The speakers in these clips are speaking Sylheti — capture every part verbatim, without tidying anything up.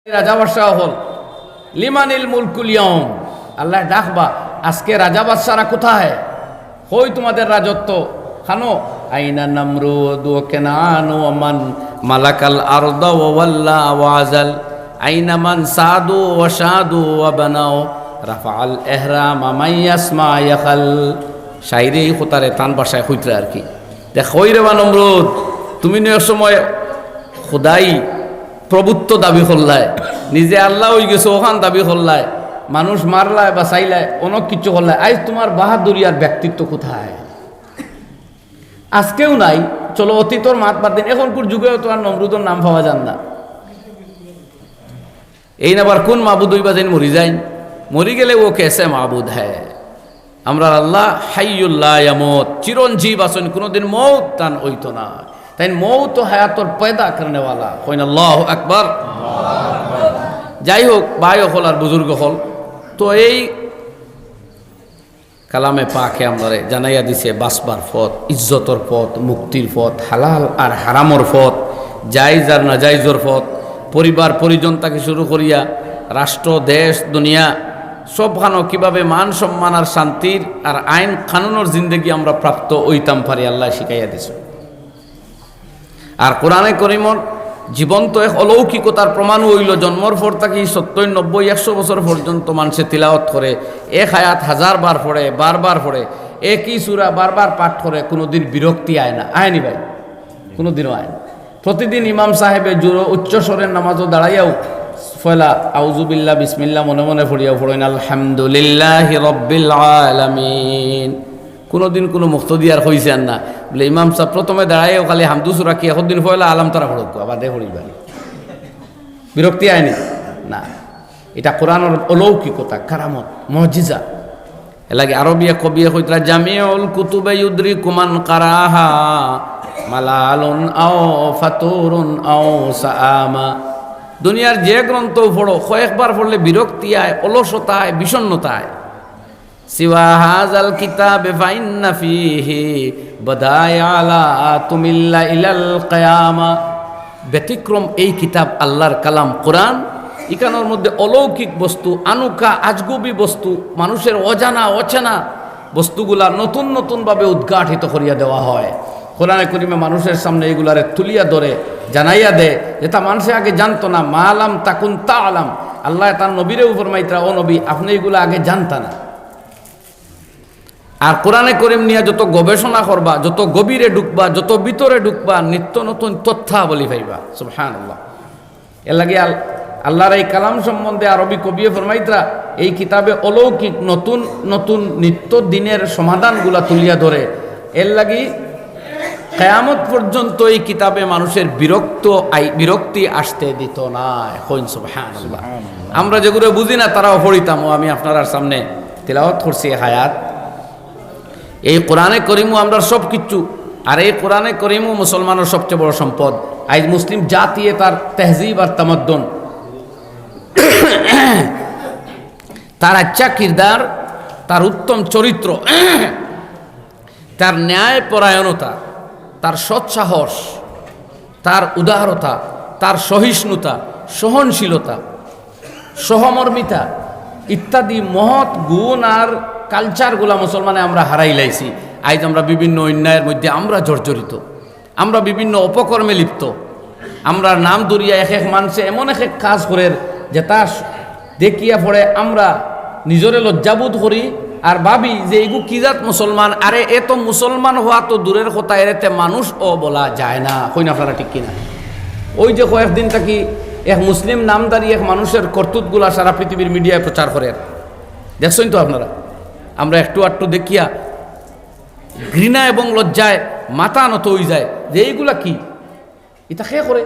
রাজা বাদশাহ অকল, লিমানিল মুলকুল ইয়াউম, আল্লায় ডাকবা, আজকে রাজা বাদশারা কোথায়? কই তোমাদের রাজত্ব? কানো? আইনা নামরুদ ওয়া কানান ওয়া মান মালাকাল আরদা ওয়া ওয়াল্লা ওয়া আযাল, আইনা মান সাদু ওয়া শাদু ওয়া বানাও, রাফাআল ইহরামা মান ইয়াসমা ইয়াখাল। শাইরে ই কথারে তান ভাষায় কইতরা আর কি। তে কই রে বা নমরুদ, তুমি নু এক সময় খুদাই প্রভুত্ব দাবি করলায়, নিজে আল্লাহ অইগেছো অখান দাবি করলায়, মানুষ মারলায়, বাচাইলায়, অনেক কিছু করলায়। আইজ তোমার বাহাদুরি আর ব্যক্তিত্ব কোথায়? আজকেও নাই। চলো, অতীতর মাত বাদ দিন, এখনকুর যুগেও তো আর নমরুদর নাম পাওয়া যার না। এইন আবার কুন মাবুদ অইবা যেইন মরি যাইন? মরি গেলে ও কেসে মাবুদ হ্যায়? আমরার আল্লাহ হাইয়ুল লা ইয়ামুত, চিরঞ্জীব আছইন, কুনুদিন মউত তান অইতো না। তাইন মউত ও হায়াতর পয়দা করনেওয়ালা। কইন আল্লাহু আকবার। যাই হোক, ভাই অকল আর বুজুর্গ অকল, তো এই কালামে পাকে আমরারে জানাইয়া দিছে বাঁচবার পথ, ইজ্জতর পথ, মুক্তির পথ, হালাল আর হারামর পথ, জায়েজ আর নাজায়েজর পথ, পরিবার পরিজন থাকি শুরু করিয়া রাষ্ট্র, দেশ, দুনিয়া, সবখানো কিভাবে মান সম্মান আর শান্তির আর আইন কানুনর জিন্দেগি আমরা প্রাপ্ত অইতাম পারি, আল্লায় শিখাইয়া দিছে। আর কোরআনে করিমর জীবন্ত এক অলৌকিকতার প্রমাণও অইলো, জন্মর পর থাকি সত্তইর, নব্বই, একশো বছর পর্যন্ত মানষে তিলাওয়াত করে, এক আয়াত হাজার বার পড়ে, বারবার পড়ে, একই সূরা বারবার পাঠ করে, কুনুদিন বিরক্তি আয় না। আয়নি ভাই? কুনুদিনও আয় না। প্রতিদিন ইমাম সাহেবে জোরে উচ্চ স্বরের নামাজও দাঁড়াইয়াও পয়লা আউযুবিল্লাহ, বিসমিল্লাহ মনে মনে পড়িয়াও পড়ইন, আলহামদুলিল্লাহি রাব্বিল আলামিন। কুনুদিন কুনু মুক্তদি আর কইছে আর না, বলে, "ইমাম সাব প্রথমে দাঁড়াইয়াও খালি হামদু সূরা কি একদিন পয়লা আলাম তারা পড়উক্কা, বাদে পড়িবা।" বিরক্তি আয়নি? না। ইটা কোরআনর অলৌকিকতা, কারামত, মুজিজা। এরলাগি আরবিয়া কবিয়ে কইতরা, "জামিউল কুতুবে ইউদরিকু মান কারাহা, মালালুন আও ফাতুরুন আও সাআমা।" দুনিয়ার যে গ্রন্থ পড়ো, কয়েকবার পড়লে বিরক্তি আয়, অলসতা আয়, বিষণ্ণতা আয়। "সিওয়া হাযাল কিতাবে ফাইন্না ফীহি বাদায়া লা তুমিল্লা ইলাল কিয়ামা।" ব্যতিক্রম এই কিতাব, আল্লাহর কালাম কোরআন, ইখানর মধ্যে অলৌকিক বস্তু, আনুকা আজগুবি বস্তু, মানুষের অজানা অচেনা বস্তুগুলা নতুন নতুনভাবে উদ্ঘাটিত করিয়া দেওয়া হয়। কোরআনে করিমে মানুষের সামনে এগুলারে তুলিয়া ধরে, জানাইয়া দেয়, যেটা মানষে আগে জানতো না। "মা লাম তাকুন তা'লাম", আল্লায় তান নবীরেও ফরমাইতরা, "ও নবী, আপনে এগুলা আগে জানতা না।" আর কোরআনে করিম নিয়া যত গবেষণা করবা, যত গভীরে ঢুকবা, যত ভিতরে ঢুকবা, নিত্য নতুন তথ্যাবলী পাইবা। সুবহানাল্লাহ। এরলাগি আল-, আল্লাহর এই কালাম সম্বন্ধে আরবি কবিয়ে ফরমাইতরা, এই কিতাবে অলৌকিক নতুন নতুন নিত্য দিনের সমাধানগুলা তুলিয়া ধরে। এরলাগি কিয়ামত পর্যন্ত এই কিতাবে মানুষের বিরক্ত আই-, বিরক্তি আসতে দিত না। কইন সুবহানাল্লাহ। সুবহানাল্লাহ। আমরা যেগুলা বুঝি না, তারাও পড়িতাম। ও, আমি আপনারার সামনে তিলাওয়াত করছি এক আয়াত। এই কোরআনে করিমও আমরার সব কিচ্ছু, আর এই কোরআনে করিমও মুসলমানর সবচেয়ে বড় সম্পদ। আইজ মুসলিম জাতিয়ে তার তেহজিব আর তামাদ্দুন, তার আচ্ছা কিরদার, তার উত্তম চরিত্র, তার ন্যায় পরায়ণতা, তার সৎসাহস, তার উদারতা, তার সহিষ্ণুতা, সহনশীলতা, সহমর্মিতা ইত্যাদি মহৎ গুণ আর কালচারগুলা মুসলমানে আমরা হারাইলাইছি। আইজ আমরা বিভিন্ন অন্যায়ের মধ্যে আমরা জর্জরিত, আমরা বিভিন্ন অপকর্মে লিপ্ত। আমরার নাম ধরিয়া এক এক মানষে এমন এক এক কাজ করের, যেটা দেখিয়া পরে আমরা নিজরে লজ্জাবোধ করি আর ভাবি যে এগু কি জাত মুসলমান। আরে, এ তো মুসলমান হওয়া তো দূরের কথা, এরেতে মানুষও বলা যায় না। কইন আপনারা, ঠিক কিনা? ওই যে কয়েকদিন থাকি এক মুসলিম নামধারী এক মানুষের করতুতগুলা সারা পৃথিবীর মিডিয়ায় প্রচার করের, দেখছইন তো আপনারা। আমরা একটু আট্টু দেখিয়া ঘৃণা এবং লজ্জায় মাথা নত অইযায় যে এইগুলা কি, ইতা কে করে,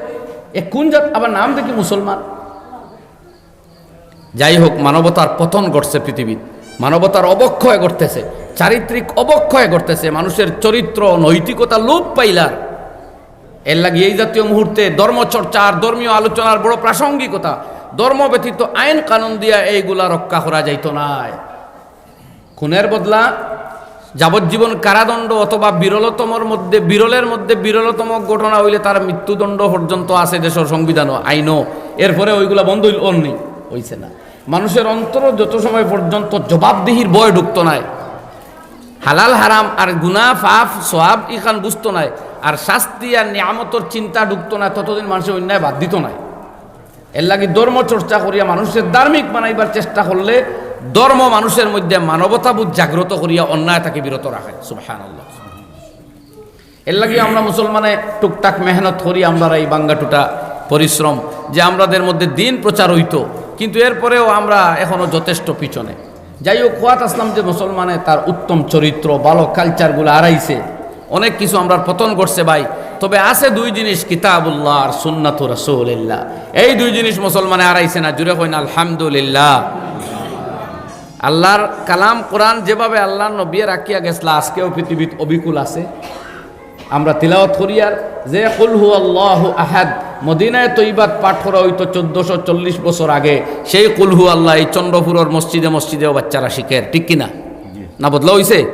এ কুন জাত, আবার নাম দেখি মুসলমান। যাই হোক, মানবতার পতন ঘটছে পৃথিবীত, মানবতার অবক্ষয় ঘটতেছে, চারিত্রিক অবক্ষয় ঘটতেছে, মানুষের চরিত্র, নৈতিকতা লোপ পাইলার। এরলাগি এই জাতীয় মুহূর্তে ধর্মচর্চা আর ধর্মীয় আলোচনার বড় প্রাসঙ্গিকতা। ধর্ম ব্যতীত আইন কানুন দিয়া এইগুলা রক্ষা করা যাইতো নায়। খুনের বদলা যাবজ্জীবন কারাদণ্ড অথবা বিরলতমর মধ্যে, বিরলের মধ্যে বিরলতম ঘটনা অইলে তার মৃত্যুদণ্ড পর্যন্ত আছে দেশর সংবিধানও, আইনও। এরপরে ওইগুলা বন্ধ অইল, অর নি? অইছে না। মানুষের অন্তরো যত সময় পর্যন্ত জবাবদিহির ভয় ঢুকতো নায়, হালাল হারাম আর গুনাহ, পাপ, সওয়াব ইখান বুঝতো নায়, আর শাস্তি আর নিয়ামতর চিন্তা ঢুকতো নায়, ততদিন মানুষে অন্যায় বাদ দিতো নায়। এর লাগি ধর্ম চর্চা করিয়া মানুষরে ধার্মিক বানাইবার চেষ্টা করলে ধর্ম মানুষের মধ্যে মানবতাবোধ জাগ্রত করিয়া অন্যায় থাকি বিরত রাখে। সুবহানাল্লাহ। এর লাগি আমরা মুসলমানে টুকটাক মেহনত করি, আমরার এই বাঙ্গাটুটা পরিশ্রম, যে আমরাদের মধ্যে দিন প্রচার অইতো, কিন্তু এরপরেও আমরা এখনো যথেষ্ট পিছনে। যাই হোক, কওয়াত আছলাম যে মুসলমানে তার উত্তম চরিত্র, ভালো কালচারগুলা হারাইছে, অনেক কিছু আমরার পতন ঘটছে ভাই। তবে আছে দুই জিনিস, কিতাবুল্লাহ আর সুন্নাতু রাসূলিল্লাহ। এই দুই জিনিস মুসলমানে হারাইছে না। জুরে কইন আলহামদুলিল্লাহ। আল্লাহর কালাম কোরআন যেভাবে আল্লাহর নবিয়ে রাখিয়া গেছলা, আজকেও পৃথিবীত অবিকুল আছে। আমরা তিলাওয়াত করিয়ার যে কুল হু আল্লাহু আহাদ, মদিনায় তৈবাত পাঠ করা অইতো চোদ্দশো চল্লিশ বছর আগে, সেই কুল হু আল্লাহ এই চন্দ্রপুরর মসজিদে মসজিদেও বাচ্চারা শিখের, ঠিক কি না? না বদলা অইছে?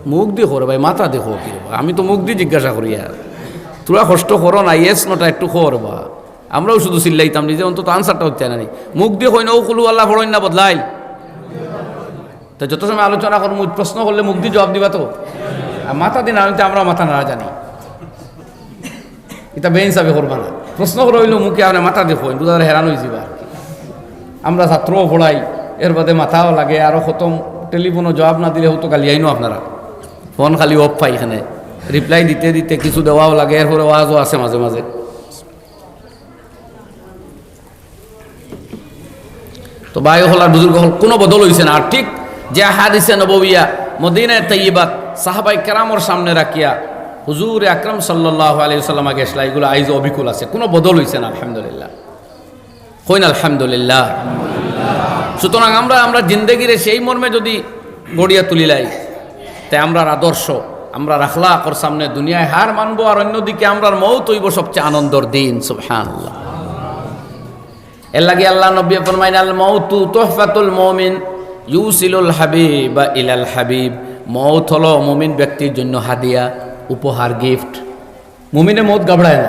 মুখ দি কও রে ভাই, মাথা দি কও কি রে ভাই? আমি তো মুখ দি জিজ্ঞাসা করিয়ার। তোরা কষ্ট করো না, yes no টা একটু কও রে বা। আমরাও শুধু চিল্লাইতাম নিজে, অন্তত answer টা অইতো না নি। মুখ দি কইন, ও কুল হু আল্লাহ পড়ইন না বদলাইল। তো যত সময় আলোচনা করমু, প্রশ্ন করলে মুখ দি জবাব দিবা তো? আর মাথা দি নাড়ইন তে আমরাও মাথা নাড়া জানি। ইতা বেইনসাফি করবা না। প্রশ্ন করা অইলে মুখে আপনে মাথা দি কইন, বুঝা যায় হেরান অইযিবা। আমরা ছাত্রও পড়াই, এর বাদে মাথাও লাগে, আরো খতম টেলিফোনও জবাব না দিলে হয়তো গালিয়াইনও আপনারা। ফোন খালি off পাই এখানে, reply দিতে দিতে কিছু দেওয়াও লাগে, এরপরে ওয়াজও আছে মাঝে মাঝে। তো ভাই অকল আর বুজুর্গ অকল, কোনো বদল অইছে না। আর ঠিক যে হাদিসে নববিয়া মদিনায় তৈয়বাত সাহাবাই কেরামর সামনে রাখিয়া হুজুরে আকরাম সাল্লাল্লাহু আলাইহি ওয়াসাল্লাম আগে আসলা, এগুলো আইজ অবিকুল আছে, কোনো বদল অইছে না, আলহামদুলিল্লাহ। কইন আলহামদুলিল্লাহ। সুতরাং আমরা, আমরা জিন্দেগিরে সেই মর্মে যদি গড়িয়া তুলিলাই, তে আমরার আদর্শ, আমরার আখলাকর সামনে দুনিয়ায় হার মানবো, আর অন্যদিকে আমরার মউত অইবো সবচেয়ে আনন্দর দিন। সুবহানাল্লাহ। এর লাগি আল্লাহর নবী ফরমাইন, "আল মাউতু তুহফাতুল মুমিন, ইউসিলুল হাবিবা ইলাল হাবিব।" মউত হলো মুমিন ব্যক্তির জন্য হাদিয়া, উপহার, gift। মুমিনে মউত ঘাবড়ায় না,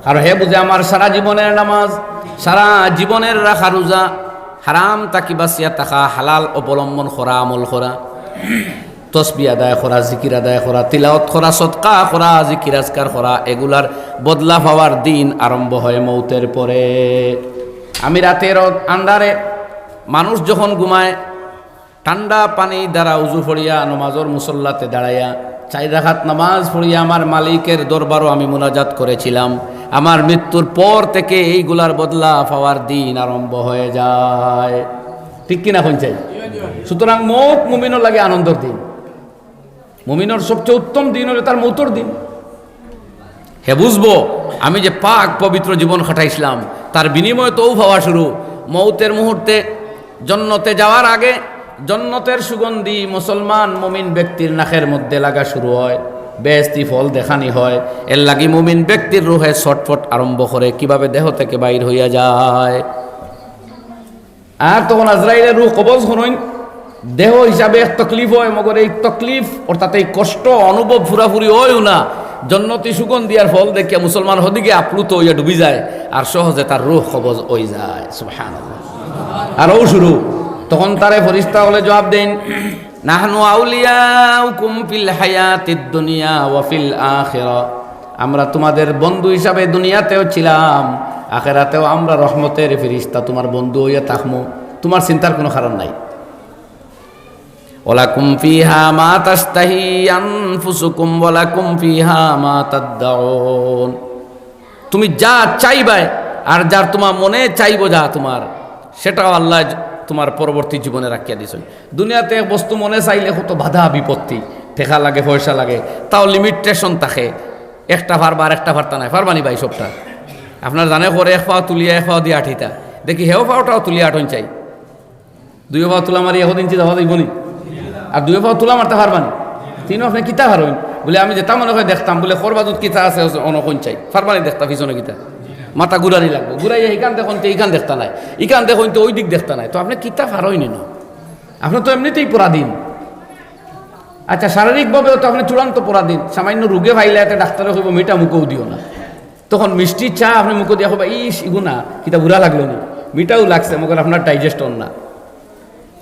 কারণ হে বুঝে আমার সারা জীবনের নামাজ, সারা জীবনের রাখা রোজা, হারাম থাকি বাঁচিয়া থাকা, হালাল অবলম্বন করা, আমল করা, তসবি আদায় করা, জিকির আদায় করা, তিলাওয়াত করা, সদকা করা, জিকির আজকার করা, এগুলার বদলা পাওয়ার দিন আরম্ভ হয় মউতের পরে। আমি রাতের আন্ধারে মানুষ যখন ঘুমায়, ঠান্ডা পানি দ্বারা উজু পড়িয়া নমাজর মুসল্লাতে দাঁড়াইয়া চার রাকাত নামাজ পড়িয়া আমার মালিকের দরবারও আমি মুনাজাত করেছিলাম। আমার মৃত্যুর পর থেকে এইগুলার বদলা পাওয়ার দিন আরম্ভ হয়ে যায়। ঠিক কিনা কইন চাই? সুতরাং মউত মুমিনর লাগি আনন্দর দিন। মুমিনর সবচেয়ে উত্তম দিন হলো তার মউতর দিন। হে বুঝবো, আমি যে পাক পবিত্র জীবন কাটাইছিলাম, তার বিনিময়ে তো পাওয়া শুরু। মউতের মুহূর্তে, জন্নতে যাওয়ার আগে, জন্নতের সুগন্ধি মুসলমান মুমিন ব্যক্তির নাকের মধ্যে লাগা শুরু হয়, বেহেশতি ফল দেখানি হয়। এর লাগি মুমিন ব্যক্তির রুহে ছটফট আরম্ভ করে, কিভাবে দেহ থেকে বাইর হইয়া যায়। আর তখন আজরাইলে রুহ কবজ করইন, দেহ হিসাবে এক তকলিফ হয়, মগর এই তকলিফ অর্থাৎ এই কষ্ট অনুভব পুরাপুরি হয়ও না। জন্নতি সুগন্ধি আর ফল দেখিয়া মুসলমান হদিকে আপ্লুত হইয়া ডুবি যায়, আর সহজে তার রুহ কবজ হয়ে যায়। সুবহানাল্লাহ। আর ও শুরু, তখন তারে ফরিস্তা হলে জবাব দেন, "নাহনু আউলিয়াউকুম ফিল হায়াতিদ দুনিয়া ওয়া ফিল আখিরা।" আমরা তোমাদের বন্ধু হিসাবে দুনিয়াতেও ছিলাম, আখেরাতেও আমরা রহমতের ফিরিস্তা তোমার বন্ধু হইয়া থাকমু, তোমার চিন্তার কোনো কারণ নাই। "ওয়ালাকুম ফিহা মা তাশতাহি আনফুসুকুম ওয়ালাকুম ফিহা মা তাদ্দাউন।" তুমি যা চাইবায় আর যার তোমার মনে চাইবো যা তোমার, সেটাও আল্লাহ তোমার পরবর্তী জীবনে রাখিয়া দিছেন। দুনিয়াতে এক বস্তু মনে চাইলে কত বাধা বিপত্তি, টেকা লাগে, পয়সা লাগে, তাও লিমিটেশন থাকে। একটা পারবা আর একটা পারতা নাই, পারবানি ভাই সবটা? আপনার জানে করে এক পাও তুলিয়া এক পাও দিয়া আটিতা, দেখি হেও পাওটাও তুলিয়া আটন চাই। দুইও পাও তুলা মারি এখন ইঞ্চি যাওয়া যাইব নি? আর দুইও পাও তুলা মারতে পারবানি? তিনও আপনি কিতা পারইন? বলে, "আমি যেটা মনে হয় দেখতাম।" বলে, "করবা দুধ কিতা আছে, অনকন চাই, পারবানি দেখতা পিছনে কিতা?" মাথা ঘুরানি লাগবো, ঘুরাইয়া ইখান দেখুন তো ইখান দেখতা নাই, ইখান দেখুন তো ওই দিক দেখতা নাই। তো আপনি কিতা পারইন না? আপনি তো এমনিতেই পরাধীন। আচ্ছা, শারীরিকভাবেও তো আপনে চূড়ান্ত পরাধীন। সামান্য রোগে ফাইলাইতে ডাক্তারে কইবো, "মিঠা মুখেও দিও না।" তখন মিষ্টি চা আপনে মুখো দিয়া কইবা, "ইস, ইগু না, কিতা বুরা লাগলো নি? মিঠাও লাগছে, মগর আপনার ডাইজেস্ট অর না।"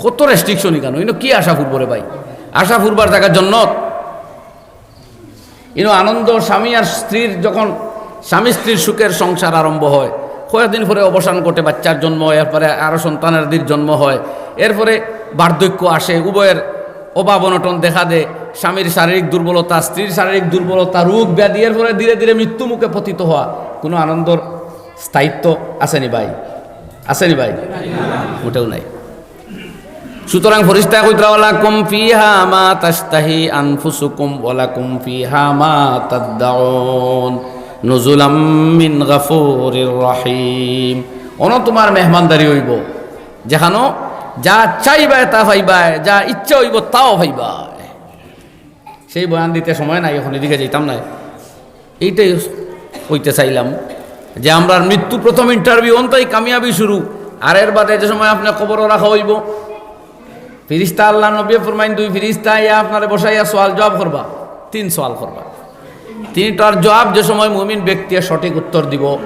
কত রেস্ট্রিকশন ইখানো। ইনো কি আশা ফুরবো রে ভাই? আশা ফুরবার জাগা জন্নত। ইনো আনন্দ, স্বামী আর স্ত্রীর যখন, স্বামী স্ত্রীর সুখের সংসার আরম্ভ হয়, কয়েকদিন পরে অবসান ঘটে, বাচ্চার জন্ম হয়, এরপরে আরো সন্তানাদির জন্ম হয়, এরপরে বার্ধক্য আসে, উভয়ের অভাব অনটন দেখা দেয়, স্বামীর শারীরিক দুর্বলতা, স্ত্রীর শারীরিক দুর্বলতা, রোগ ব্যাধি, এরপরে ধীরে ধীরে মৃত্যু মুখে পতিত হওয়া। কোনো আনন্দর স্থায়িত্ব আছে নি ভাই? আছে নি ভাই? মোটেও নাই। সুতরাং ফিরিস্তায় কইতরা, "ওয়ালাকুম ফিহা মা তাশতাহি আনফুসুকুম ওয়ালাকুম ফিহা মা তাদ্দাউন, নুজুলাম মিন গাফুরির রাহিম।" অনো তুমার মেহমানদারি অইবো, যেখানো যা চাইবায় তা পাইবায়, যা ইচ্ছা অইবো তাও পাইবায়। সেই বয়ান দিতে সময় নাই, অখন এদিকে যাইতাম নায়। এইটাই কইতে চাইলাম যে আমরার মৃত্যু প্রথম ইন্টারভিউ, অনতাই কামিয়াবি শুরু। আর এর বাদে যে সময় আপনে কবরো রাখা অইবো, ফিরিস্তা, আল্লার নবীয়ে ফরমাইন, দুই ফিরিস্তা আইয়া আপনারে বসাইয়া সওয়াল জওয়াব করবা, তিন সওয়াল করবা। তিনটার জওয়াব যে সময় মুমিন ব্যক্তিয়ে সঠিক উত্তর দিবো,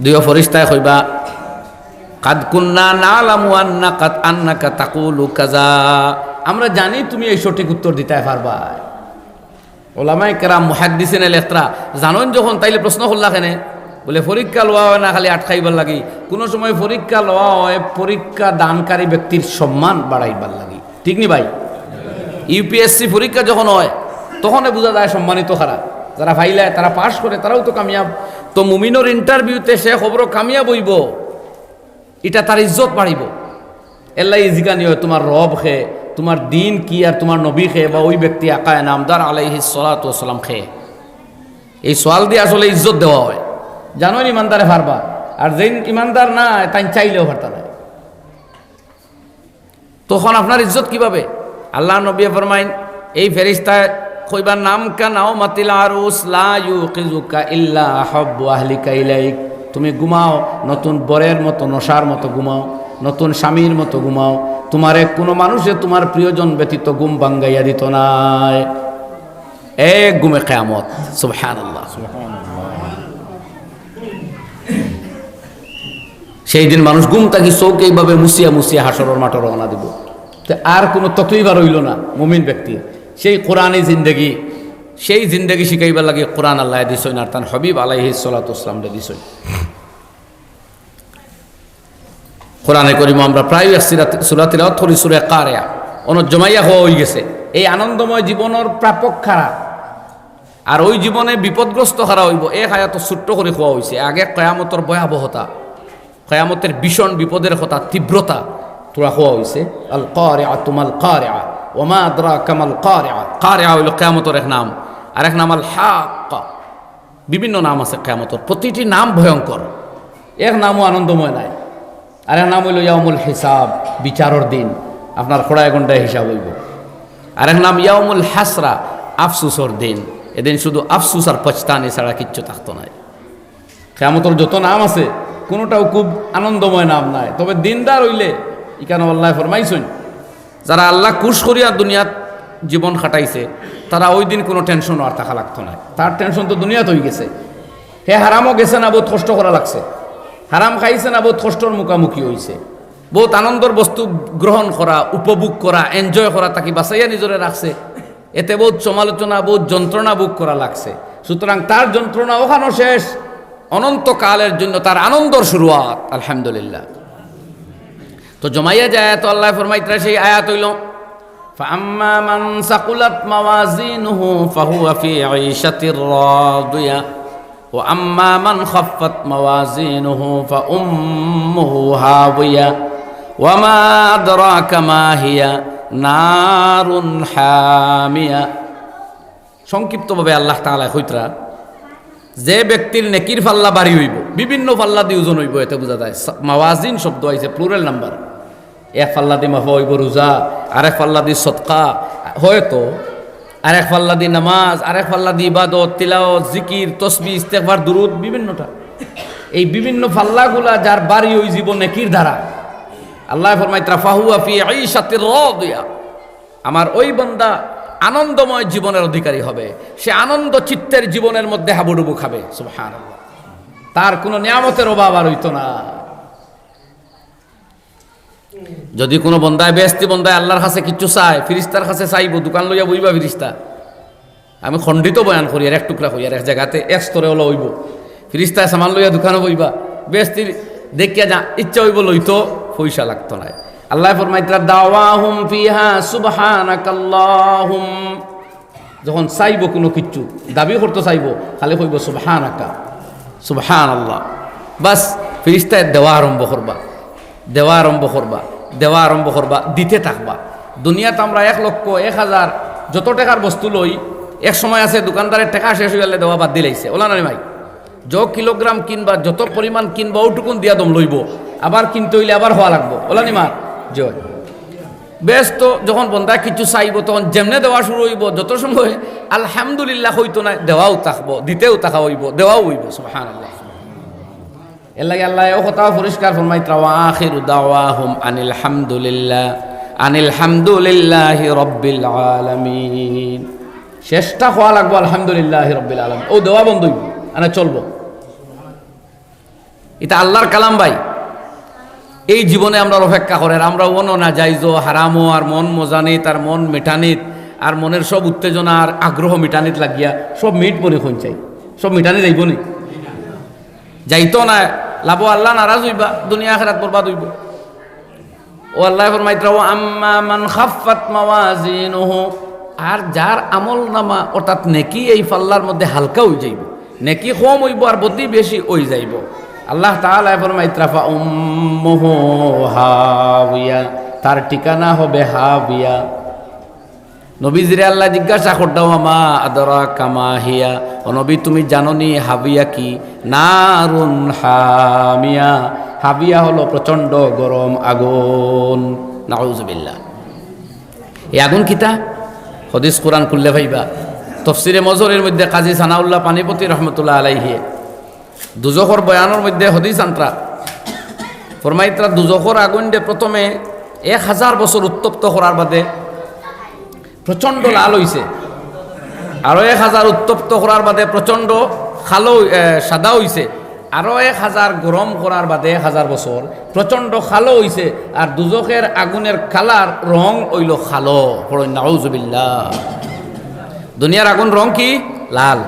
দুইও ফিরিস্তায় কইবা, "কাদ কুন্না না'লামু আন্নাকা, আন্নাকা তাকুলু কাযা।" আমরা জানি তুমি এই সঠিক উত্তর দিতায় পারবায়। ওলামায়ে কেরাম, মুহাদ্দিসিনে লেখরা জানইন যখন, তাইলে প্রশ্ন করলা কেনে? বলে, পরীক্ষা লওয়া অয় না খালি আটকাইবার লাগি, কুনু সময় পরীক্ষা লওয়া অয় পরীক্ষা দানকারী ব্যক্তির সম্মান বাড়াইবার লাগি। ঠিক নি ভাই? ইউপিএসসি পরীক্ষা যখন অয়, তখনে বুঝা যায় সম্মানিত কারা। যারা ফাইলায়, তারা পাশ করে, তারাউ তো কামিয়াব। তো মুমিনর ইন্টারভিউতে সে কবরো কামিয়াব অইবো, ইটা তার ইজ্জত বাড়িবো। এরলাগি জিকানি অয়, তুমার রব কে, তুমার দিন কি, আর তুমার নবী কে, বা ওই ব্যক্তি আকায়ে নামদার আলাইহিস সালাতু ওয়াস সালাম কে। এই সওয়াল দিয়া আসলে ইজ্জত দেওয়া অয়। জানইন ইমানদারে পারবা, আর যেইন ইমানদার না, তাইন চাইলেও পারতা নায়। তখন আপনার ইজ্জত কিভাবে? আল্লার নবীয়ে ফরমাইন, এই ফেরেশতায় কইবা, "নামকা নাওমাতিল আরুস লা ইউকিজুকা ইল্লা আহাব্বু আহলিকা ইলাইক।" তুমি ঘুমাও, নতুন বরের মতো, নশার মতো ঘুমাও, নতুন স্বামীর মতো ঘুমাও, তুমারে কুনু মানুষে তুমার প্রিয়জন ব্যতীত ঘুম ভাঙ্গাইয়া দিত নায়। এক ঘুমে কিয়ামত। সুবহানাল্লাহ। সেই দিন মানুষ ঘুম থাকি চউখ এইভাবে মুছিয়া মুছিয়া হাশরর মাঠো রওনা দিবো। তে আর কুনু তকলিফ আর অইলো না মুমিন ব্যক্তির। সেই কোরআনি জিন্দেগি, সেই জিন্দেগি শিখাইবার লাগি কোরআন আল্লায় দিছইন, আর তান হাবিব আলাইহিস সালাতু ওয়াস সালামরে দিছইন। কোরআনে করিমো আমরা প্রায় এক সিরাত-, সূরা তিলাওয়াত করি, সূরা কারিয়া। অনো জমাইয়া কওয়া অইগেছে। এই আনন্দময় জীবনর প্রাপক কারা? আর ওই জীবনে বিপদগ্রস্ত কারা অইবো, এক আয়াতো ছোট্ট করি কওয়া অইছে। আগে কিয়ামতর ভয়াবহতা, কিয়ামতের ভীষণ বিপদের কথা, তীব্রতা থুড়া কওয়া অইছে। আল কারিআতু মাল কারিআ, ওয়া মা আদরাকা মাল কারিআ। কারিআ অইলো কিয়ামতর এক নাম, আর এক নাম আল হাক্কা। বিভিন্ন নাম আছে কিয়ামতর, প্রতিটি নাম ভয়ঙ্কর। এক নামও আনন্দময় নায়। আর এক নাম অইলো ইয়াউমুল হিসাব, বিচারর দিন, আপনার খড়ায় গন্ডায় হিসাব অইবো। আর এক নাম ইয়াউমুল হাসরা, আফসুসর দিন। এদিন শুধু আফসুস আর পছতানি ছাড়া কিচ্ছু থাকতো নায়। কিয়ামতর যত নাম আছে, কুনুটাও খুব আনন্দময় নাম নায়। তবে দিনদার অইলে, ইখানো আল্লায় ফরমাইছইন, যারা আল্লাহ খুশ করিয়া দুনিয়াত জীবন কাটাইছে, তারা ওই দিন কুনু টেনশনও আর থাকা লাগতো নায়। তার টেনশন তো দুনিয়াত অইগেছে। হে হারামও গেছে না, বউত কষ্ট করা লাগছে। হারাম খাইছে না, বউত কষ্টর মুখামুখি অইছে। বউত আনন্দর বস্তু গ্রহণ করা, উপভোগ করা, এনজয় করা, তাকে বাঁচাইয়া নিজরে রাখছে। এতে বউত সমালোচনা, বউত যন্ত্রণা ভোগ করা লাগছে। সুতরাং তার যন্ত্রণা ওখানো শেষ, অনন্তকালের জন্য তার আনন্দর শুরুয়াত। আলহামদুলিল্লাহ। তো জমাইয়া যে আয়াত আল্লায় ফরমাইতরা, সেই আয়াত অইলো, "ফাআম্মা মান সাকুলাত মাওয়াজিনুহু ফাহুয়া ফি আইশাতির রাদিয়া, ওয়া আম্মা মান খাফফাত মাওয়াজিনুহু ফাউম্মুহু হাবিয়া, ওয়া মা আদরাকা মা হিয়া, নারুন হামিয়া।" সংক্ষিপ্তভাবে আল্লাহ তাআলায় কইতরা, যে ব্যক্তির নেকির পাল্লা ভারী অইবো, বিভিন্ন পাল্লা দি ওজন অইবো, এতে বুঝা যায়। সা-, মাওয়াজিন শব্দ আইছে, প্লুরাল নাম্বার। এক পাল্লা দি মাপা অইবো রোজা, আরেক পাল্লা দি সদকা, হয়তো, আরেক পাল্লা দি নামাজ, আরেক পাল্লা দি ইবাদত, তিলাওয়াত, জিকির, তসবিহ, ইস্তেগফার, দুরুদ, বিভিন্নটা। এই বিভিন্ন পাল্লাগুলা যার ভারী অইযিবো নেকির দ্বারা, আল্লায় ফরমাইতরা, "ফাহুয়া ফি আইশাতির রাদিয়া।" আমার ওই বান্দা আনন্দময় জীবনের অধিকারী হবে, সে আনন্দ চিত্তের জীবনের মধ্যে হাবুডুবু খাবে। সুবহানাল্লাহ। তার কোনো নিয়ামতের অভাব আর হইতো না। যদি কোনো বন্দায়, বেহেস্তি বন্দায় আল্লাহর কাছে কিচ্ছু চায়, ফিরিস্তার কাছে চাইবো, দোকান লইয়া বইবা ফিরিস্তা। আমি খণ্ডিত বয়ান করি আর এক টুকরা করি আর এক জাগাতে এক স্তরে অলা অইবো। ফিরিস্তায় সামান লইয়া দোকানো বইবা, বেহেস্তির দেখিয়া যা ইচ্ছা অইবো লইতো, পয়সা লাগতো নায়। আল্লায় ফরমাইতরা, "দাওয়াহুম ফিহা সুবহানাকাল্লাহুম।" যখন চাইবো কোনো কিচ্ছু, দাবি করতো চাইবো, খালি কইবো, "সুবহানাকা, সুবহানাল্লাহ।" বাস, ফিরিস্তায় দেওয়া আরম্ভ করবা, দেওয়া আরম্ভ করবা, দেওয়া আরম্ভ করবা, দিতে থাকবা। দুনিয়াত আমরা এক লক্ষ, এক হাজার, যত টেকার বস্তু লই, এক সময় আছে দোকানদারের টেকা শেষ অইলে দেওয়া বাদ দিলাইছে, অলা না নি ভাই? যে কিলোগ্রাম কিনবা, যত পরিমাণ কিনবা, অউটুকুন দিয়া দম লইবো। আবার কিনতে অইলে আবার কওয়া লাগবো, অলা নি মা? জি অয়। বেহেস্তো যখন বন্দায় কিচ্ছু চাইবো, তখন যেমনে দেওয়া শুরু অইবো, যত সময় আলহামদুলিল্লাহ কইতো নায়, দেওয়াও থাকবো, দিতেও থাকা অইবো, দেওয়াও অইবো। সুবহানাল্লাহ। এর লাগি আল্লায় অউ কথাও পরিষ্কার ফরমাইতরা, "ওয়া আখিরু দাওয়াহুম আনিল হামদুলিল্লাহ, আনিল হামদুলিল্লাহি রাব্বিল আলামিন।" শেষটা কওয়া লাগবো, "আলহামদুলিল্লাহি রাব্বিল আলামিন।" অউ দেওয়া বন্ধ অইবো, আনা চলবো। ইটা আল্লাহর কালাম ভাই। এই জীবনে আমরার অপেক্ষা করের, আমরা অনো নাজাইজো, হারামো, আর মন মজানিত, আর মন মিটানিত, আর মনের সব উত্তেজনা আর আগ্রহ মিটানিত লাগিয়া সব মিট বনি কইন চাই। সব মিটানি যাইবো নি? যাইতো নায়। লাভো আল্লাহ নারাজ অইবা, দুনিয়া আখেরাত বরবাদ অইবো। অউ আল্লায় ফরমাইতরা, "ওয়া আম্মা মান খাফফাত মাওয়াজিনুহু", আর যার আমল নামা অর্থাৎ নেকি এই পাল্লার মধ্যে হালকা অইযাইবো, নেকি কম অইবো আর বদি বেশি অইযাইবো। আল্লাহ তাআলায় ফরমাইতরা, "ফা উম্মুহু হাবিয়া", তার ঠিকানা হবে হাবিয়া। নবীজিরে আল্লায় জিজ্ঞাসা কররা, "ওয়া মা আদরাকা মা হিয়া", ও নবী, তুমি জানো নি হাবিয়া কি? "নারুন হামিয়া", হাবিয়া হলো প্রচণ্ড গরম আগুন। নাউজুবিল্লাহ। এই আগুন কিতা? হাদিস কুরআন খুললে পাইবা। তফসিরে মজহরের মধ্যে কাজী সানাউল্লাহ পানিপতি রহমতুল্লাহ আলাইহি দুজখর বয়ানর মধ্যে হাদিস আনতরা, ফরমাইতরা, দুজখর আগুনরে প্রথমে এক হাজার বছর উত্তপ্ত করার বাদে প্রচণ্ড লাল অইছে, আরো এক হাজার উত্তপ্ত করার বাদে প্রচণ্ড কালো, এ, সাদা অইছে, আরো এক হাজার গরম করার বাদে এক হাজার বছর প্রচণ্ড কালো অইছে, আর দুজখের আগুনের কালার, রং অইলো কালো। পড়ইন নাউজুবিল্লাহ। দুনিয়ার আগুন রং কি? লাল।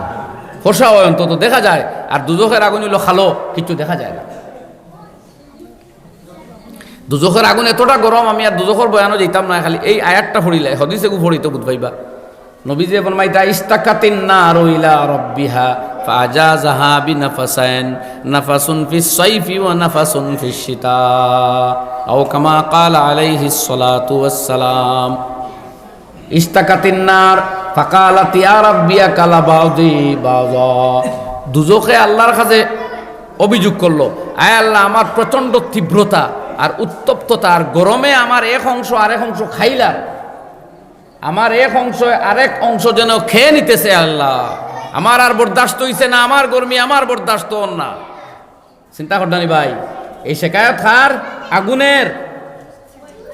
ফর্সা অয় অন্তত, দেখা যায়, আর দুজখের আগুন অইলো কালো, কিচ্ছু দেখা যায় না। দুজখর আগুন এতটা গরম, আমি আর দুজখর বয়ানো যাইতাম না, খালি এই আয়াতটা পড়িলে, হাদিস এগু পড়িতো বুঝ পাইবা। নবীজিয়ে ফরমাইতরা, "ইশতাকাতিন নারু ইলা রাব্বিহা ফাআজাজাহা বিনাফাসাইন, নাফাসুন ফিস সাইফি ওয়া নাফাসুন ফিশ শিতা, আও কামা ক্বালা আলাইহিস সালাতু ওয়াস সালাম।" ইশতাকাতিন নার ফাকালাত, "ইয়া রাব্বি আকালা বাদি বাদা।" দুজখে আল্লাহর কাছে অভিযোগ করলো, "আয় আল্লাহ, আমার প্রচণ্ড তীব্রতা আর উত্তপ্ততা আর গরমে আমার এক অংশ আরেক অংশ খাইলার, আমার এক অংশ আরেক অংশ যেন খেয়ে নিতেছে আল্লাহ, আমার আর বরদাস্ত অইছে না, আমার গরমি আমার বরদাস্ত অর না।" চিন্তা কররা নি ভাই, এই শেকায়ত কার? আগুনের,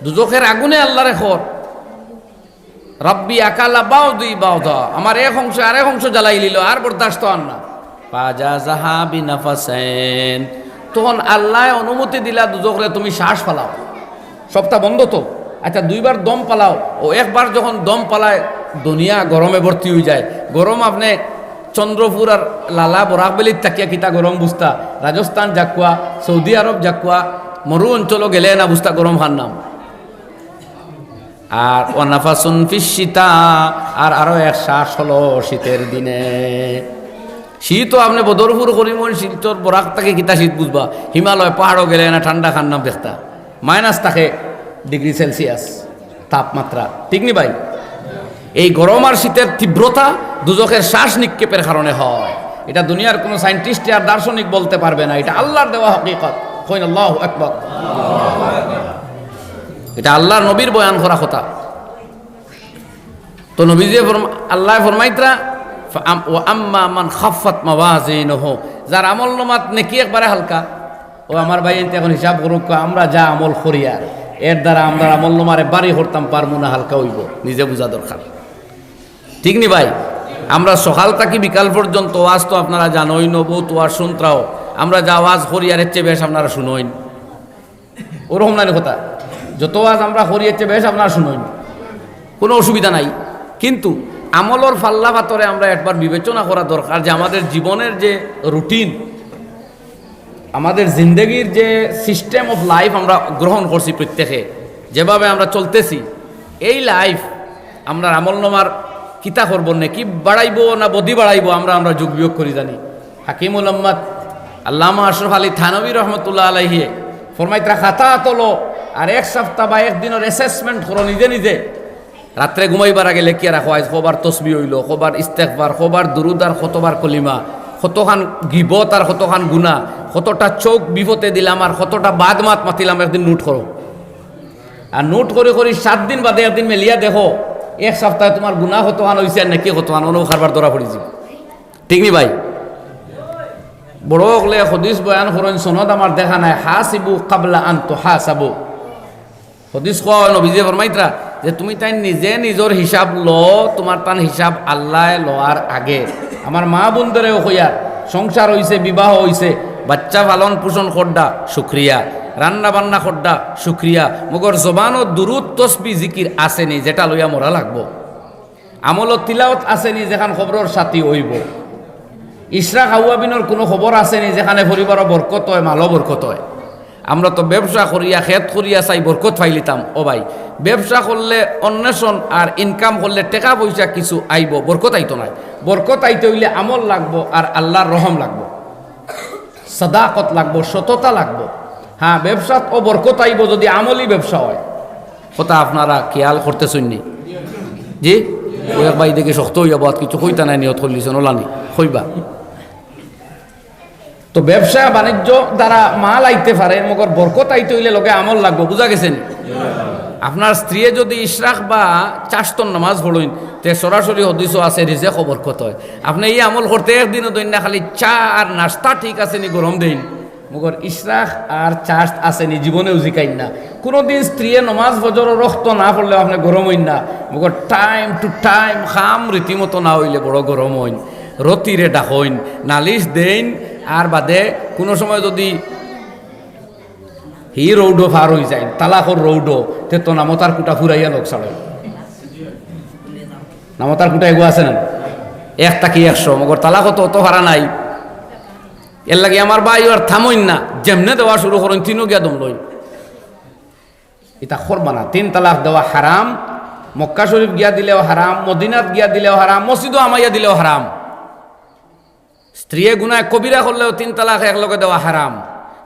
দুজখের আগুনে আল্লাহরে কর, "রাব্বি আকালা বাদি বাদা", আমার এক অংশ আরেক অংশ জ্বালাইলিলো, আর বরদাস্ত অর না। ফাজাজাহা বিনাফাসাইন, তখন আল্লায় অনুমতি দিলা দুজখরে, "তুমি শ্বাস ফালাও।" সবটা বন্ধ তো। আচ্ছা, দুইবার দম ফালাও, ও একবার যখন দম ফালায়, দুনিয়া গরমে ভর্তি অইযায়। গরম আপনে চন্দ্রপুর আর লালা বরাক ভ্যালিত থাকিয়া কিতা গরম বুঝতা, রাজস্থান যাউক্কা, সৌদি আরব যাউক্কা, মরু অঞ্চলো গেলে না বুঝতা গরম হার নাম। আর ওয়া নাফাসুন ফিশ শিতা, আর আরো এক শ্বাস হলো শীতের দিনে। শীত তো আপনে বদরপুর, করিমগঞ্জ, শিলচর, বরাক থাকি কিতা শীত বুঝবা, হিমালয় পাহাড়ো গেলে না ঠান্ডা হার নাম দেখতা। মাইনাস থাকে ডিগ্রি সেলসিয়াস তাপমাত্রা, ঠিক নি ভাই? এই গরম আর শীতের তীব্রতা দুজখের শ্বাস নিক্ষেপের কারণে হয়। এটা দুনিয়ার কোনো সায়েন্টিস্ট আর দার্শনিক বলতে পারবে না, এটা আল্লাহর দেওয়া হকিকত। কইন আল্লাহু আকবার। এটা আল্লাহর নবীর বয়ান করা কথা। তো নবীজিয়ে ফরম-, আল্লায় ফরমাইতরা, "ফা আম-, ওয়া আম্মা মান খাফফাত মাওয়াজিনুহু", যার আমল নামাত নেকি একবারে হালকা, ও আমার ভাইয়াইন্তে এখন হিসাব করউক্কা, আমরা যা আমল করিয়ার, এর দ্বারা আমরা আমলনামারে ভারি করতাম পারমু না, হালকা অইবো, নিজে বুঝা দরকার। ঠিক নি ভাই? আমরা সকাল থাকি বিকাল পর্যন্ত ওয়াজ তো আপনারা জানইন, বউত ওয়াজ শুনত্রাও। আমরা যা ওয়াজ করি আর এর চেয়ে বেশ আপনারা শুনইন, ওরকম নানি কথা? যত ওয়াজ আমরা করি এর চেয়ে বেশ আপনারা শুনইন, কোনো অসুবিধা নাই। কিন্তু আমলর পাল্লা পাথরে আমরা একবার বিবেচনা করা দরকার যে আমাদের জীবনের যে রুটিন, আমাদের জিন্দেগির যে সিস্টেম অফ লাইফ আমরা গ্রহণ করছি প্রত্যেকে, যেভাবে আমরা চলতেছি, এই লাইফ আমরার আমলনামার কিতা করবো, নেকি বাড়াইবো না বদি বাড়াইবো, আমরা, আমরা যোগ বিয়োগ করি জানি। হাকিমুল উম্মত আল্লামা আশরাফ আলী থানভী রহমতুল্লাহ আলাইহি ফরমাইতরা, খাতা তোলো আর এক সপ্তাহ বা এক দিনর অ্যাসেসমেন্ট করো নিজে নিজে। রাত্রে ঘুমাইবার আগে লেখিয়া রাখো, আইজ কবার তসবি অইলো, কবার ইস্তেগফার, কবার দুরুদ আর কতবার কলিমা, কতখান গিবত আর কতখান গুনা, কতটা চউখ বিপদে দিলাম আর কতটা বাদ মাত মাতিলাম, একদিন নোট করো। আর নোট করি করি সাত দিন বাদে একদিন মেলিয়া দেখো, এক সপ্তাহে তুমার গুনা কতখান অইছে আর নেকি কতখান, অনো কারবার ধরা পড়িযিবো। ঠিক নি ভাই? বড় অকলে হাদিস বয়ান করইন, সনদ আমার দেখা নাই, হাসিবু কাবলা আন তুহাসাবু। হাদিস কওয়া অয়, নবীজিয়ে ফরমাইতরা যে তুমি তাইন নিজে নিজর হিসাব লও, তুমার তান হিসাব আল্লায় লওয়ার আগে। আমার মা বোনদেরেও কইয়ার, সংসার অইছে, বিবাহ অইছে, বাচ্চা পালন পোষণ করডা, শুকরিয়া, রান্না বান্না করডা, শুকরিয়া, মগর জবানো দুরুদ তসবি জিকির আছে নি যেটা লইয়া মরা লাগবো? আমলো তিলাওত আছে নি যেখান কবরর সাথী অইবো? ইশরাক আউয়াবিনর কুনু খবর আছে নি যেখানে পরিবারো বরকত অয়, মালো বরকত অয়? আমরা তো ব্যবসা করিয়া, খেত করিয়া চাই বরকত পাইলিতাম। ও ভাই, ব্যবসা করলে অন্বেষণ আর ইনকাম করলে টেকা পয়সা কিছু আইবো, বরকত আইতো নায়। বরকত আইতে অইলে আমল লাগবো আর আল্লার রহম লাগবো, সাদাকত লাগবো, সততা লাগবো। হ্যাঁ, ব্যবসাত অউ বরকত আইবো যুদি আমলি ব্যবসা অয়। কথা আপনারা খিয়াল করতেছইন নি? জি? অউ এক ভাই দেখি শক্ত অইয়া বউত কিছু কইতা নায়, নিয়ত করিলিছইন, অলানি কইবা। তো ব্যবসা বাণিজ্য দ্বারা মাল আইতে পারে, মগর বরকত আইতে অইলে লগে আমল লাগবো, বুঝা গেছে নি? আপনার স্ত্রীয়ে যুদি ইশরাক বা চাশতর নামাজ পড়ইন, তে সরাসরি হাদিসো আছে রিজেকো বরকত অয়। আপনে ই আমল করতে একদিনও দেইন না, খালি চা আর নাস্তা ঠিক আছে নি গরম দেইন, মগর ইশরাক আর চাশত আছে নি জীবনেও জিকাইন না। কুনুদিন স্ত্রীয়ে নমাজ ফজরর অক্ত না পড়লেও আপনে গরম অইন না, মগর time to time কাম রীতিমতো না অইলে বড় গরম অইন, রতিরে ডাকইন, নালিশ দেইন, আর বাদে কুনু সময় যুদি হি রৌডো পার অইযাইন, তালাকর রৌডো, তে তো নামতার কুটা ফুরাইয়া লগ ছাড়ইন। নামতার কুটা এগু আছে না? এক থাকি একশো, মগর তালাকো তো অত ফারা নাই। এরলাগি আমার ভাই আর থামইন না, যেমনে দেওয়া শুরু করইন, তিনো গিয়া দম লইন। ইতা করবা না, তিন তালাক দেওয়া হারাম। মক্কা শরীফ গিয়া দিলেও হারাম, মদিনাত গিয়া দিলেও হারাম, মসজিদো হামাইয়া দিলেও হারাম। স্ত্রীয়ে গুনাহ কবিরা করলেও তিন তালাক একলগে দেওয়া হারাম।